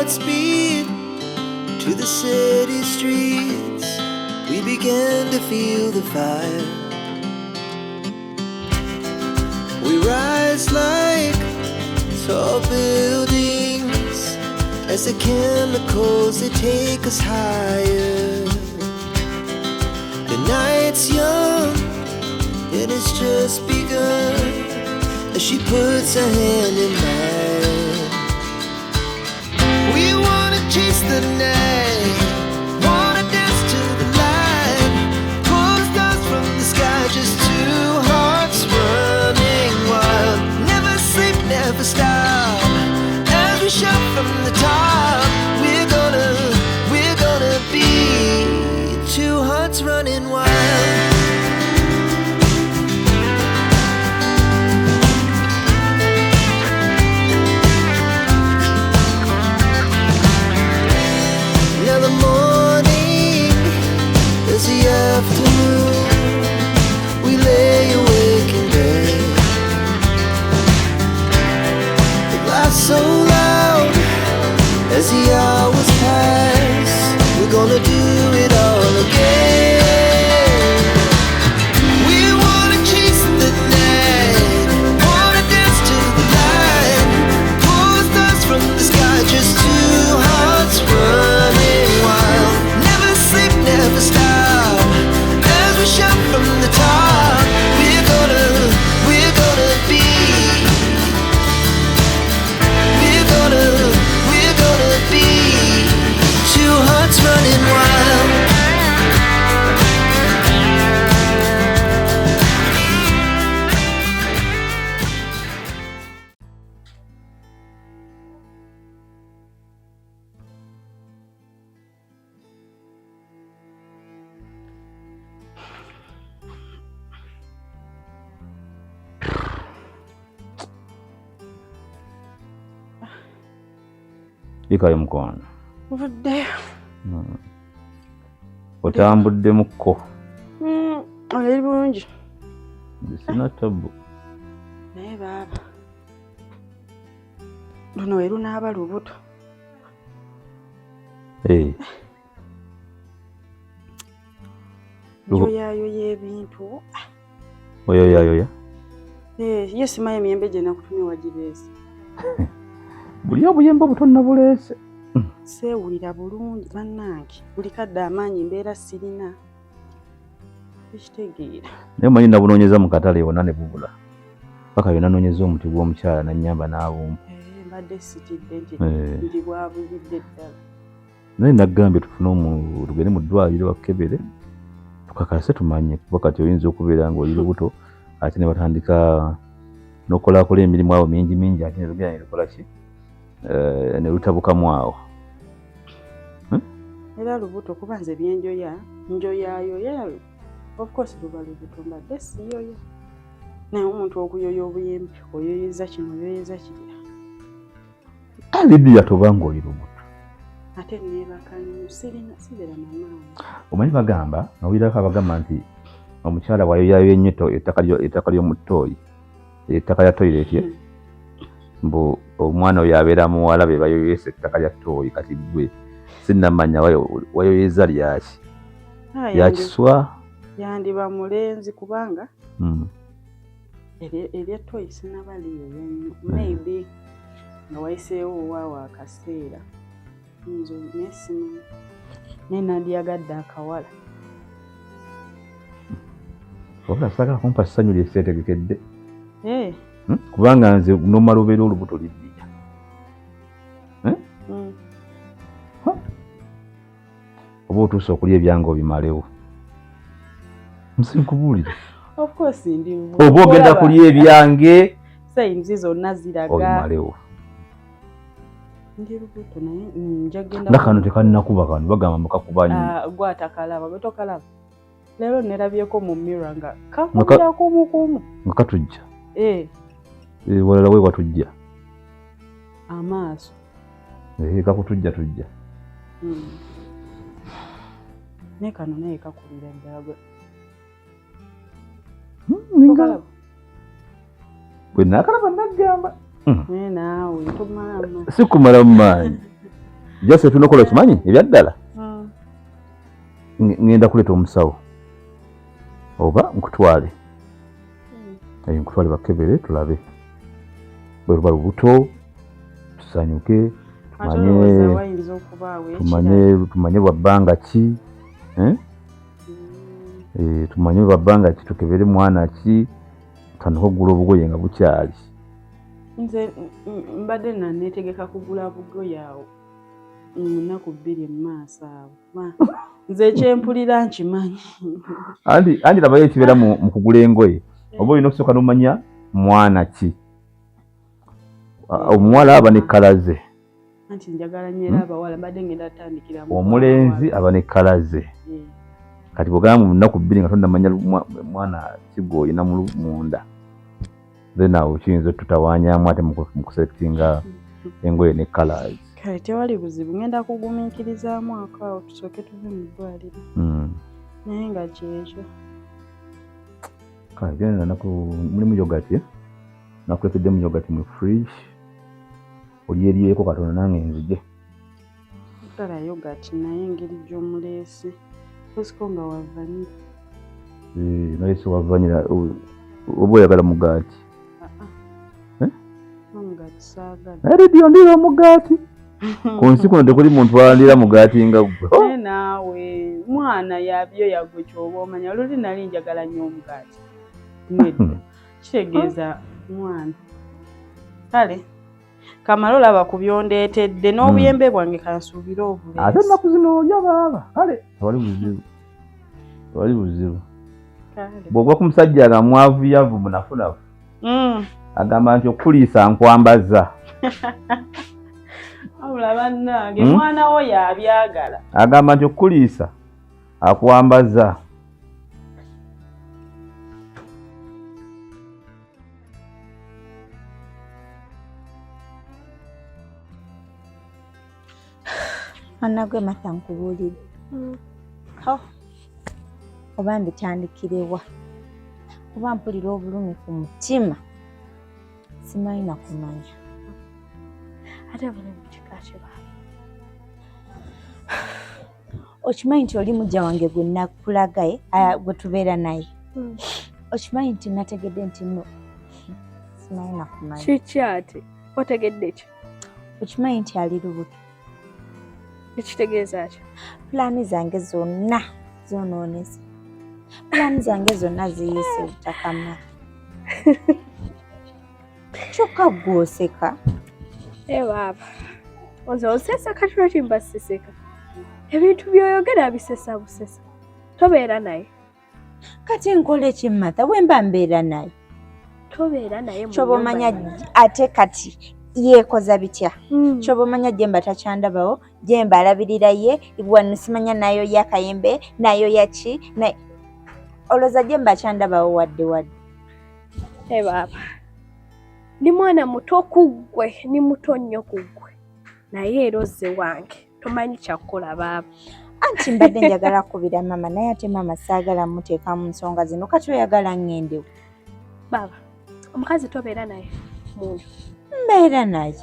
hearts beat to the city streets. We began to feel the fire. We rise like tall buildings as the chemicals, they take us higher. The night's young and it's just begun as she puts her hand in mine. We wanna chase the night, wanna dance to the light, pull the stars from the sky, just two hearts running wild. Never sleep, never stop, as we shout from the top. We're gonna be two hearts running wild. Now the morning is the afternoon. We lay awake in bed. The laugh so loud as the hours pass. We're gonna do it all again. We wanna chase the night, wanna dance to the light, pull the stars from the sky, just two hearts running wild. Never sleep, never stop, as we shout from the top. We're gonna be, we're gonna be two hearts running wild. Ikayo mukwano. Nvuddeyo. Otambuddemukko. Oli bulungi. Sina tabu. Naye baaba, luno we lunaaba lubuto. Njoyaayoya ebintu. Oyoyaayoya? Ye simanyi emiyembe gye nakutumye wagireese. Buli obuyembe obuto nabuleese. Seewulira bulungi bannange, buli kadde amaanyi mbeera sirina. Ekitegeera. Naye omanyi nabunoonyeza mu katale wonna ne bubula. Paka byonna noonyeza omuti gw'omukyala nannyamba n'abumpa. Mbadde sitidde nti ndi bwabulidde ddala. Naye nagambye tufune tugende mu ddwaliro bakebere tukakase tumanye, kuba kati oyinza okubeera ng'oli lubuto ate ne batandika n'okolakola emirimu awo mingi mingi ate ne lugenda ne lukola ki? Ne lutabukamu awo. Era lubuto kuba nze byenjoya, njoyaayoya. Of course luba lubuto, mbadde siyoya. Naye omuntu okuyoya obuyembe, oyoyeza kino, oyoyeza kiri. Lidiya toba ng'oli lubuto. Ate neebaka nnyo, sirina, sibeera na maanyi. Omanyi bagamba, nawulirako abagamba nti omukyala bw'ayoyaayoya ennyo ettaka ly'omu ttooyi, ettaka lya toyireti, mbu omwana oyo abeera muwala be bayoyesa ettaka lya ttooyi. Kati ggwe sinnamanya wayoyeza lyaki? Lya kiswa? Yandiba mulenzi kubanga erya ttooyi sinnaba liyoya nnyo. Maybe nga wayiseewo owaawo akaseera. Nze naye simanyi. Naye nandyagadde akawala. Wabula saagala kumpa ssanyu lye seetegekedde. Kubanga nze n'omala obeera olubuto liddiya. Oba otuuse okulya ebyange obimalewo. Nsi nkubuulire. Of course ndi. Oba ogenda kulya ebyange. Sayinzi zonna ziraga. Obimalewo. Ndi lubuto naye njagenda. Nga kano tekannakuba kano bagamba mukakuba nnyo. Gwe atakalaba, gwe tokalaba. Leero nerabyeko mu mirror nga kakubira kumukumu. Nga katujja. Walala we watujja. Amaaso. Kakutujja tujja. Ne kano naye kakubira ddala gwe. Ninga. Bwe naakalaba nagamba. Naye naawe tomala maanyi. Sikumala maanyi. Just tunokola okimanyi ebyaddala. Ngenda kuleeta omusawo oba nkutwale. Nkutwale bakebere tulabe bwe luba lubuto, tusanyuke, tumanye bwa bbanga ki, tumanye bwa bbanga ki, tukebere mwana ki, tutandike okugula obugoye nga bukyali. Nze mbadde naneetegeka kugula bugoye awo nnaku 2 mu maaso awo. Nze ekyempulira nkimanyi. Anti labayo ekibeera mu kugula engoye, oba olina okusooka n'omanya mwana ki. Omuwala aba ne kkala ze. Anti njagala nnyo era abawala mbadde ngenda tandikira mu Omulenzi aba ne kkala ze. Kati bw'ogamba mu nnaku 2 nga tonnamanya mwana ki gw'olina munda, then awo kiyinza otutawaanyaamu ate mu kuselectinga engoye ne colours. Kale tewali buzibu, ngenda kugumiikirizaamu ako awo tusooke tuve mu ddwaliro. Naye nga kyekyo. Kale genda naku mulimu yogurt, nakuleeteddemu yogurt mu fridge, olyeryeko katono nange nzije. Ddala yogurt naye engeri gy'omuleese osiko nga wa vanilla. Naye si wa vanilla, oba oyagala mugaati? Omugaati saagala. Naye Lydia ondiira omugaati? Ku nsi kuno tekuli muntu alira mugaati nga ggwe. Naye naawe mwana yabyo yagwe ky'oba omanya, luli nali njagala nnyo omugaati. Nedda kitegeeza mwana. Kale kamala olaba ku byondeetedde n'obuyembe bwange kansuubire obuleesi. Ate ennaku zino olya baaba. Kale tewali buzibu, tewali buzibu. Bw'ogwa ku musajja nga mwavuyavu munafunafu, agamba nti okuliisa nkwambaza. Wabula bannange mwana wo yabyagala. Agamba nti okuliisa akwambaza. Mwana gwe Martha nkubuulire. Oba mbitandikirewa, kuba mpulira obulumi ku mutima simanyi na kumanya. Ate bulumi kika kiba? Okimanyi nti oli mujja wange gwe nakulagaye, gwe tubeera naye. Okimanyi nti nategedde nti no simanyi na kumanya. Kiki ate otegedde ki? Okimanyi nti ali lubuto. Ekitegeeza ki? Pulaani zange zonna zoonoonese. Pulaani zange zonna ziyiise butaka. Kyokka ggwe oseka. Baaba, nze osesa kati lwaki mba siseka? Ebintu by'oyogera bisesa busesa. Tobeera naye. Kati nkole ki Martha bwe mba mbeera naye? Tobeera naye. Kyoba omanya ate kati yeekoza bitya? Kyoba omanya Jemba takyandabawo, Jemba alabirira ye, wano simanya nayo ya kayembe, nayo ya ki, olowooza Jemba akyandabawo wadde wadde. Baaba, ni mwana muto ku ggwe, ni muto nnyo ku ggwe. Naye era ozze wange, tomanyi kyakukola baaba. Anti mbadde njagala kukubira maama naye ate maama saagala muteeka mu nsonga zino, kati oyagala ŋŋendewo. Baaba, omukazi tobeera naye munju? Mbeera naye.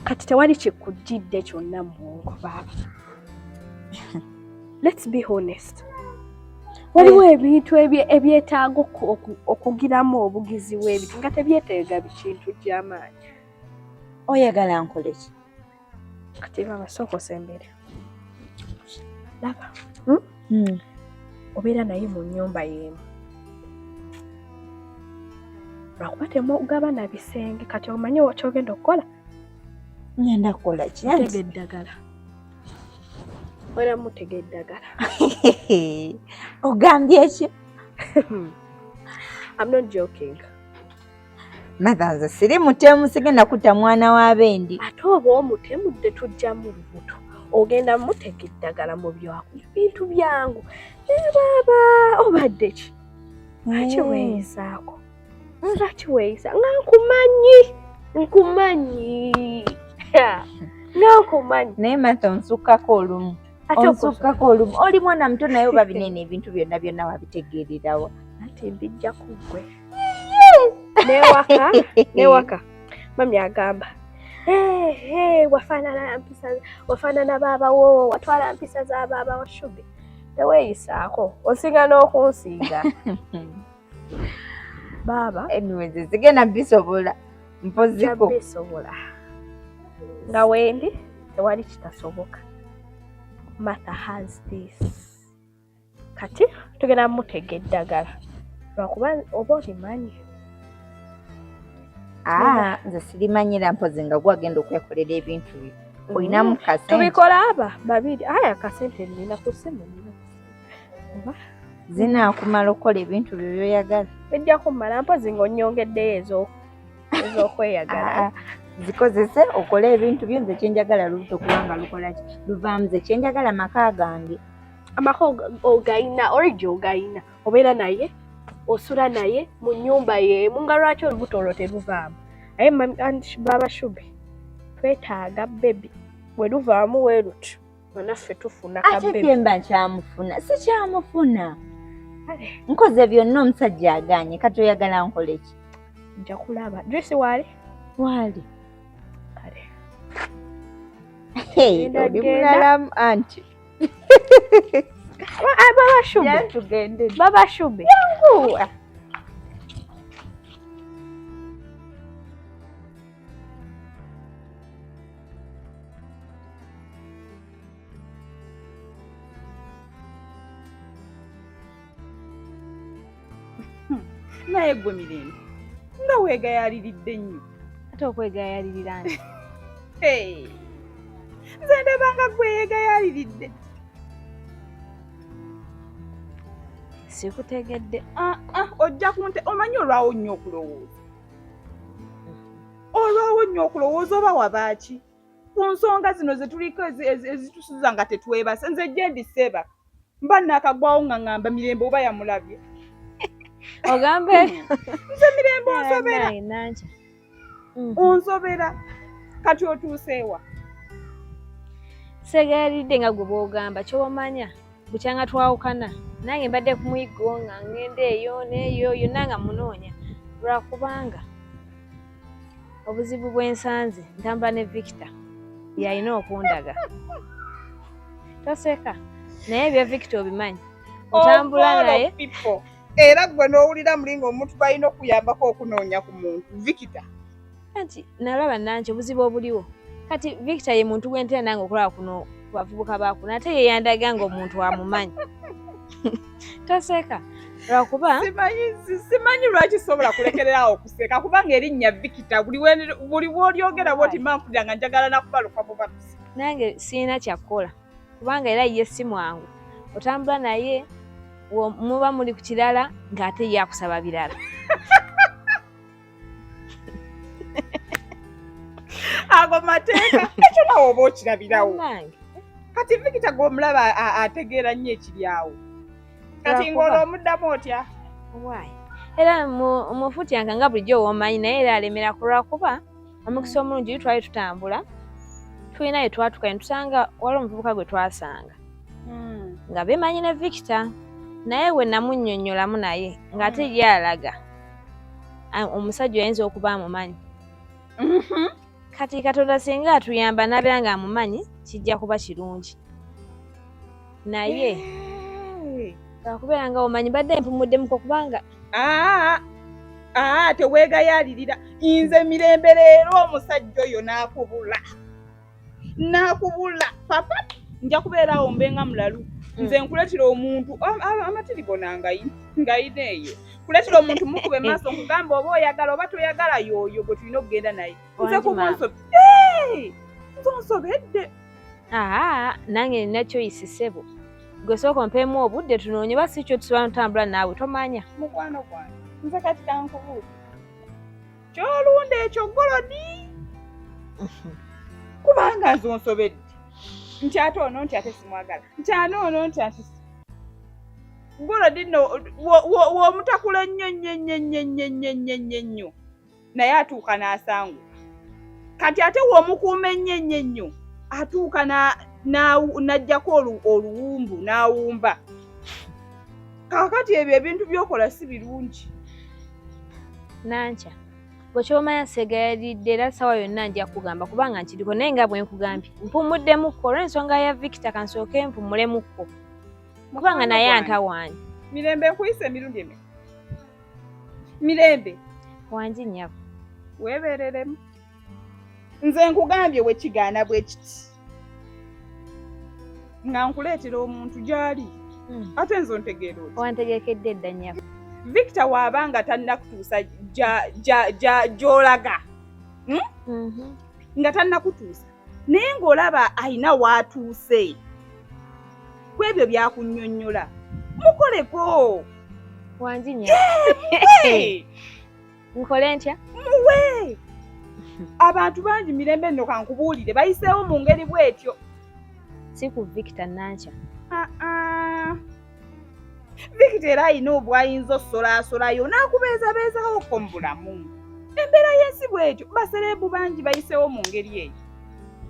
Kati tewali kikujjidde kyonna mu bwongo baaba. Let's be honest. Waliwo ebintu ebyetaaga okugiramu obugizi w'ebintu nga tebyeteega bikintu gy'amaanyi. Oyagala nkole ki? Kati baaba sooka osembere. Laba. Obeera naye mu nnyumba y'emu. Lwakuba temugabana bisenge, kati omanyi ky'ogenda okukola? Ngenda kukola ki? Mutega eddagala. Era mutega eddagala. Ogambye ki? I'm not joking. Martha nze siri mutemu, sigenda kutta mwana wa bendi. Ate oba omutemudde tujjamu lubuto. Ogenda mutega eddagala mu byakulya, bintu byangu. Baaba obadde ki? Lwaki weeyisaako? Lwaki weeyisa? Nga nkumanyi, nkumanyi. Nga nkumanyi. Naye Martha onsukkako olumu. Onsukkako olumu. Oli mwana muto naye oba binene ebintu byonna byonna wabitegeererawa. Ate mbijja ku ggwe. Newaka, newaka. Mami agamba. Wafaanana mpisa, wafaanana baabawo, watwala mpisa za baabawo. Shubi, teweeyisaako, osinga n'okunsinga baaba. Anyways, zigenda bisobola mpoziko. Bisobola nga wendi, tewali kitasoboka. Martha has this. Kati tugenda mutega eddagala, lwakuba oba olimanyi. Ah, nze sirimanyira, mpozi nga gwagenda okwekolera ebintu byo, olinamu kasente. Tubikola aba babiri. Aya, kasente nina ku ssimu, nina oba Zinaakumala okukola ebintu byo byoyagala? Ejja kummala, mpozi ng'onnyongeddeyo ez'okweyagala. Ah, zikozese okole ebintu byo. Nze kyenjagala lubuto, kubanga lukola ki, luvaamu. Nze kyenjagala maka gange. Amaka ogayina already, ogayina, obeera naye, osula naye mu nnyumba y'emu, nga lwaki olubuto olwo teruvaamu? Naye anti baba Shubi, twetaaga baby. Bwe luvaamu we lutyo nga naffe tufuna Ate kabebi. Jemba nkyamufuna, sikyamufuna. Kale. Nkoze byonna, omusajja aganye. Kati oyagala nkole ki? Nja kulaba Joyce waali. Waali. Kale. Hey, Genda, oli genda. mulalamu anti. Ah, baba Shubi. Tugende. Baba Shubi. Naye gwe Mirembe, nga weegayaliridde nnyo. Ate okwegayalirira nti? Hey! Nze ndabanga gwe yeegayaliridde. Sikutegedde. Ah, ah, ojja kunte omanyi olwawo nnyo okulowooza, olwawo nnyo okulowooza oba wabaaki ku nsonga zino ze tuliko ezitusuza nga tetwebase. Nze gye ndi seebaka, mba naakagwawo nga ŋŋamba Mirembe oba yamulabye. Ogambe. Nze Mirembe onsobera. Nankya. Onsobera. Kati otuuseewa? Segayaridde nga gwe bw'ogamba. Ky'omanya, bukyanga twawukana nange mbadde ku muyiggo, nga ngenda eyo n'eyo yonna nga munoonya, lwakubanga obuzibu bw'ensanze ntambula ne Victor yalina okundaga. Toseka, naye ebya Victor obimanyi, otambula Of all naye. of people. Era gwe n'owulira muli ng'omuntu balina okuyambako okunoonya ku muntu Victor. Anti nalaba nanki obuzibu obuliwo. Kati Victor ye muntu gwentera nange okulaba kuno ku bavubuka bakuno, ate ye yandaga nga omuntu amumanyi. Toseka, lwakuba Simanyi, simanyi lwaki sobola kulekererawo okuseka, kubanga erinnya Victor buli bw'olyogera bwoti mba mpulira nga njagala nakubaluka bubalusi. Nange sirina kyakkola, kubanga era ye si mwangu. Otambula naye, muba muli ku kirala ng'ate ye akusaba birala. Ago mateeka, ekyo nawe oba okirabirawo. Bannange. Kati Victor gw'omulaba ategeera nnyo ekiri awo. Kati Lwakuba. ng'olwo omuddamu otya? Why? Era mufutyanka nga bulijjo womanyi, naye era alemera ku lwakuba omukisa omulungi eri twali tutambula, tulina ye twatuka ne tusanga waliwo omuvubuka gwe twasanga nga bemanyi ne Victor, naye we namunnyonnyolamu naye ng'ate ye alaga omusajja oyinza okuba amumanyi. Kati Katonda singa atuyamba n'abeera ng'amumanyi, kijja kuba kirungi, naye lwakubeera nga omanyi mbadde mpumuddemuko kubanga Aa, aa, teweegayalirira. Nze Mirembe, leero omusajja oyo n'akubula, n'akubula papa, nja kubeerawo mbe nga mulalu. Nze nkuletera omuntu amatiribona ngayina eyo, kuletera omuntu mukube maaso, nkugamba oba oyagala oba toyagala, yooyo gwe tulina okugenda naye. Nze Wangi, kuba maama. Nze onsobedde. Aa, nange nina choice, ssebo. Gwe sooka ompeemu obudde tunoonye, oba si kyo tusobola notambula naawe, tomanya. Mukwano gwange, nze kati kankubuuza, kyolunda ekyo golodi, kubanga nze onsobedde nti ate ono nti ate simwagala, nti ate ono nti ate golodi nno w'omutakula ennyo nnyo ennyo ennyo ennyo ennyo ennyo ennyo ennyo, naye atuuka n'asanguka. Kati ate w'omukuuma ennyo ennyo ennyo, atuuka n'aggyako oluwumbu n'awumba. Kaakati ebyo ebintu by'okola si birungi. Nankya, Gwe ky'omanya seegayaridde era ssaawa yonna nja kugamba kubanga nkiriko naye nga bwe nkugambye mpumuddemukko olw'ensonga ya Victor kansooke mpumulemukko kubanga naye antawaanya. Mirembe nkuyise emirundi emeka? Mirembe. Wangi nnyabo. Weebereremu. Nze nkugambye bwe kigaana bwe kiti. Nga nkuleetera omuntu gy'ali. Ate nze ontegeera oti. Wantegekedde dda nnyabo. Victor waaba nga tannakutuusa gy'olaga. Nga tannakutuusa. Naye ng'olaba alina w'atuuse. Ku ebyo by'akunnyonnyola. Mukoleko. Wangi nnyabo. Nkole ntya? Muwe. Abantu bangi Mirembe nno kankubuulire bayiseewo mu ngeri bw'etyo. Si ku Victor Nankya. Victor era alina obwayinza osolaasolayo n'akubeezabeezawoko mu bulamu. Embeera y'ensi bw'etyo basereebu bangi bayiseewo mu ngeri eyo.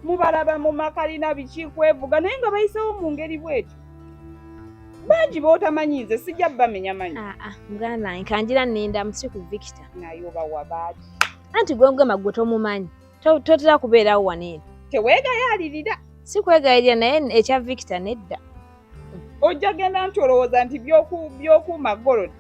Mubalaba mu makalina biki kwevuga naye nga bayiseewo mu ngeri bw'etyo. Bangi b'otamanyi nze sijja bamenya manyi. Muganda wange kanjira nninda si ku Victor. Naye oba wabaaki. Anti gwe ngamba gwe tomumanyi. Totera kubeerawo wano eno. Teweegayaalirira. Si kwegayirira naye ekya Victor nedda. Ojja genda nti olowooza nti by'okuuma gold.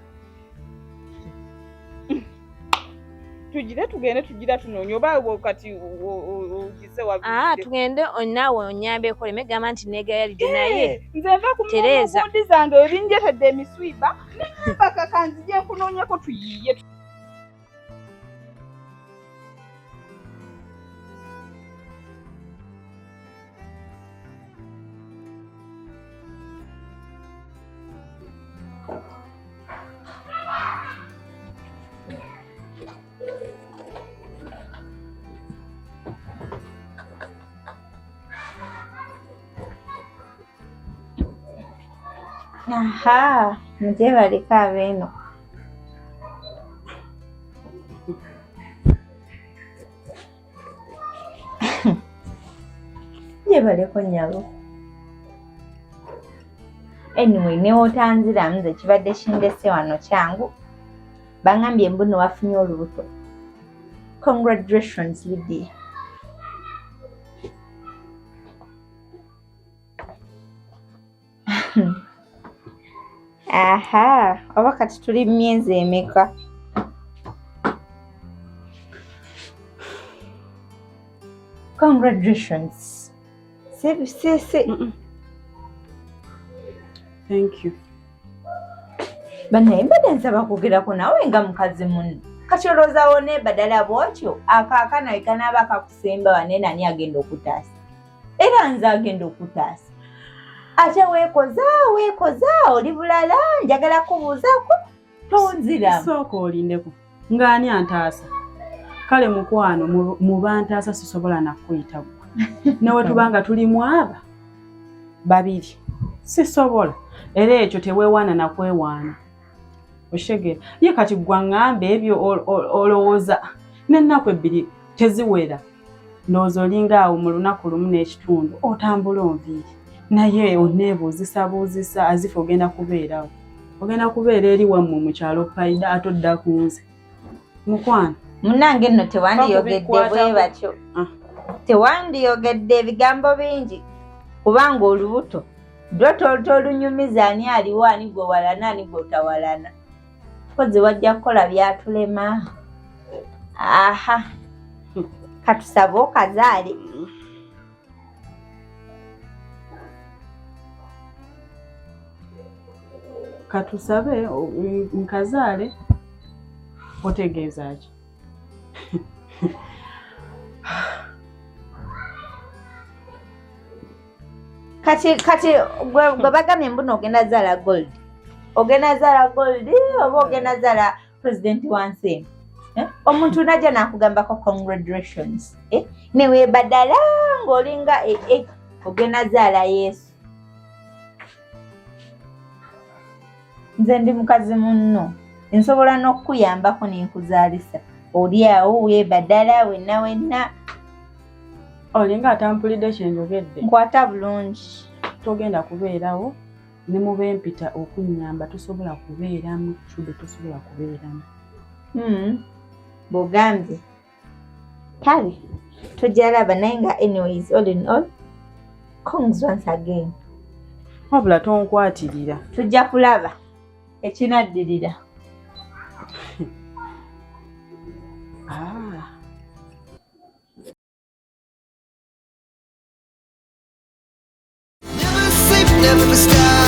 Tugire tugende tugira tunoonye oba kati ogize wa. Tugende naawe onnyambeko oleme gamba nti neegayalidde naye. Nze nva ku mmundi zange ebinjetedde emiswiba ne ngamba kakanzije nkunoonyeko tuyiiye. Aha, mujebaleko abeeno. Jebaleko nnyabo. Anyway, newotanziramu nze kibadde kindese wano kyangu. Bangambye mbu wafunye olubuto. Congratulations, Lydia. Aha, oba kati tuli myezi emeka? Congratulations. Si. Thank you. Banaye mbadde nsaba kwogerako naawe nga mukazi munno. Kati olowooza woneebadala bw'otyo akaakana we kanaaba akakusemba wane nani agenda okutaasa? Era nze agenda okutaasa. Ate weekoza oli bulala njagala kubuuzaako tonziramu. Sooka olindeko ng'ani antaasa? Kale mukwano mu bantaasa sisobola nakuyita ggwe. Ne we tuba nga tuli mu aba babiri sisobola. Era ekyo teweewaana na kwewaana. Oshegera. Ye kati ggwe aŋŋamba ebyo olowooza n'ennaku ebbiri teziwera. Ndowooza olinga awo mu lunaku lumu n'ekitundu otambula onviiri. Naye oneebuuzisabuuzisa azifu ogenda kubeerawo. Ogenda kubeera eri wammwe mu kyalo Paida ate odda ku nze. Mukwano. Munnange nno tewandiyogedde bwe batyo. Tewandiyogedde ebigambo bingi kubanga olubuto lwo tolunyumiza ani aliwo ani gwe walana ani gwe otawalana. Kozi wajja kukola byatulema. Aha. Katusabe okazaale. Katusabe nkazaale otegeeza ki? Kati gwe bagambye mbu ogenda zaala gold. Ogenda zaala gold oba ogenda zaala president wansi. Omuntu najja n'akugambako congratulations. Ne weebadala ng'olinga ogenda zaala Yesu. Nze ndi mukazi munno. Nsobola n'okukuyambako ne nkuzaalisa. Oli awo weebadala wenna wenna. Olinga atampulidde kye njogedde. Nkwata bulungi. Togenda kubeerawo ne mu b'empita okunnyamba tosobola kubeeramu, Chude tosobola kubeeramu. Bw'ogambye kale tujja laba, naye nga anyways, all in all, congs once again. Wabula tonkwatirira. Tujja kulaba ekinaddirira. Ah. Never sleep, never stop.